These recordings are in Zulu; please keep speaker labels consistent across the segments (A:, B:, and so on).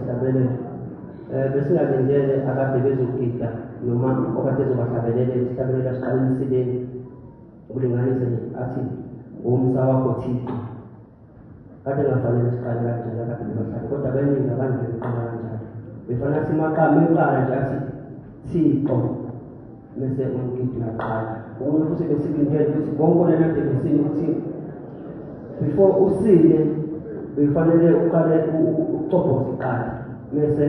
A: Isihlabelelo besingalindele akade bezogida noma okade ezobahlabelela isihlabelelo asiqale emsileni ukulinganisa nje athi umsa wakho Thixo. Kade ngafanele siqale kanjalo akade bebahlale, kodwa abaningi abantu beqala kanjalo. Befanele athi maqame eqala nje athi Thixo bese umgidi uyaqala. Okunye futhi besilindele ukuthi konke lena kade besini ukuthi before usile bekufanele uqale ucobhoze iqala bese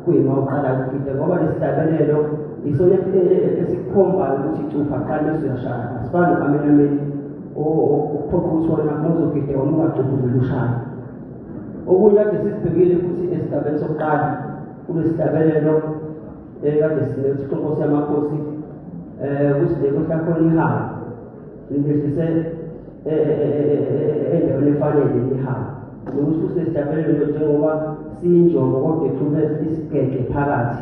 A: kuyima uqala ukugida, ngoba lesihlabelelo isona esikhombayo ukuthi cupha qala bese uyashaya. Asifani no-amen amen ukuphoqa ukuthi wona uma uzogida wona ungacuphi uvele ushaye. Okunye kade sikubhekile futhi esigabeni sokuqala kulesihlabelelo kade sinethi Nkosi yamakhosi ukuthi le kuhla khona ihawu libehlise endaweni efanele ihawu, nokuthi futhi lesihlabelelo njengoba siyinjongo kodwa ixube isigege phakathi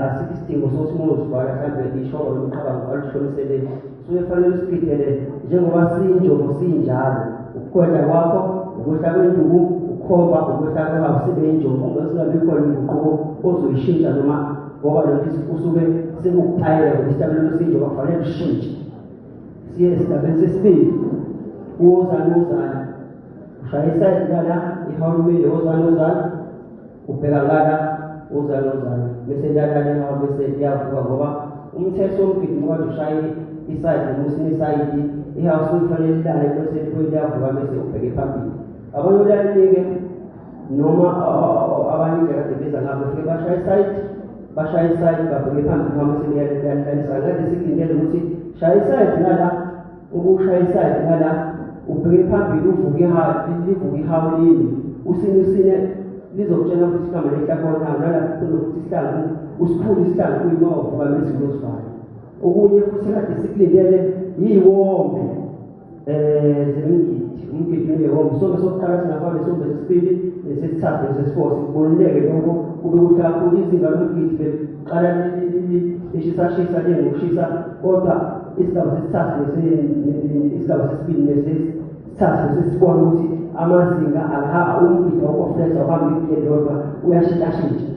A: asikho isidingo sokuthi uma uzivala mhlawumbe ishoko noma uqhabango aluhloniseleni, suke fanele usigidele njengoba siyinjongo sinjalo. Ukukhwehla kwakho, ukwehla kwenduku, ukukhomba, ukwehla kwehawu sibe injongo, ungasingabi khona inguquko ozoyishintsha noma ngoba lokhu usuke sekukutayela ngoba isihlabelelo sinjongo akufanele ushintshe. Siye esigabeni sesibili, wozani wozani, ushaya isayidi ngala ihawu limile, wozani wozani, ubheka ngala wozani wozani, bese lalala ihawu bese liyavuka, ngoba umthetho womgidi uma kade ushaye isayidi noma usine isayidi ihawu sekufanele lilale bese libuye liyavuka bese ubheke phambili. Abanye olayini-ke noma abanye indlela kade beza ngabo befike bashaya isayidi, bashaya isayidi babheke phambili noma sebeyalalisana. Kade sikulindele ukuthi shaya isayidi ngala, ukushaya isayidi ngala ubheke phambili uvuke ihawu, livuke ihawu limi usine usine lizokutshela futhi igama lehla khona nalapho kunokuthi isihlangu usiphule isihlangu kuyima uvuka bese uyosivala. Okunye futhi kade sikulindele yiwombe zemigidi. Umgidi unewombe isombe sokuqala singafana nesombe sesibili nesesithathu nesesi-4, sikubonileke lokho kube kuhle kakhulu. Izinga lomgidi beliqala lishisa-shisa njengokushisa, kodwa isigaba sesithathu isigaba sesibili nesesithathu sesibona ukuthi amazinga umgidi awukho flat, awuhambi igidi lodwa, uyashintshashintsha.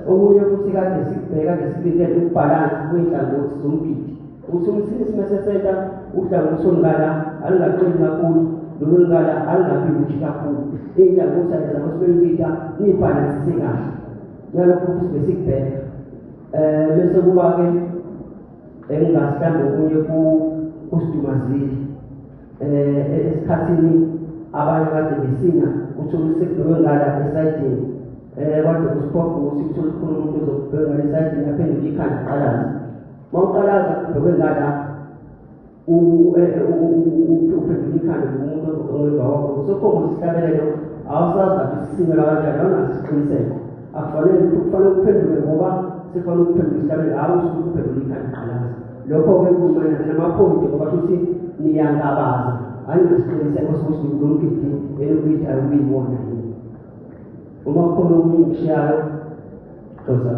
A: Okunye futhi kade sikubheka nesikulindele ukubhalansi kwey'nhlangothi zomgidi, ukuthi umsini senta uhlangothi olungala alungaqini kakhulu lolu lungala alungabi weak kakhulu. Iy'nhlangothi alizama ukuthi belugida niyibhalansise kahle, nalokho futhi besikubheka. Bese kuba-ke engingazi mhlawumbe okunye kusidumazile esikhathini abanye kade besina uthole sekubhekwe ngala esayidini, kade kusiphoqa ukuthi uthole khona umuntu ozobheka ngala esayidini aphenduke ikhanda aqalaze. Uma uqalaza kubhekwe ngala uphendula ikhanda umuntu ongemva kwakho, usekhomba ukuthi isihlabelelo awusazi lapho isisinela kanjani, awunaso isiqiniseko. Akufanele kufanele uphenduke ngoba sekufanele ukuphendula isihlabelelo, hhayi usuke uphendula ikhanda uqalaza. Lokho-ke kumayelana namaphoyinti ngoba kusho ukuthi niyangabaza, anginasiqiniseko sokuthi lo mgidi eniwugidayo kuyiwona yini. Uma kukhona okunye engikushiyayo, xoxa.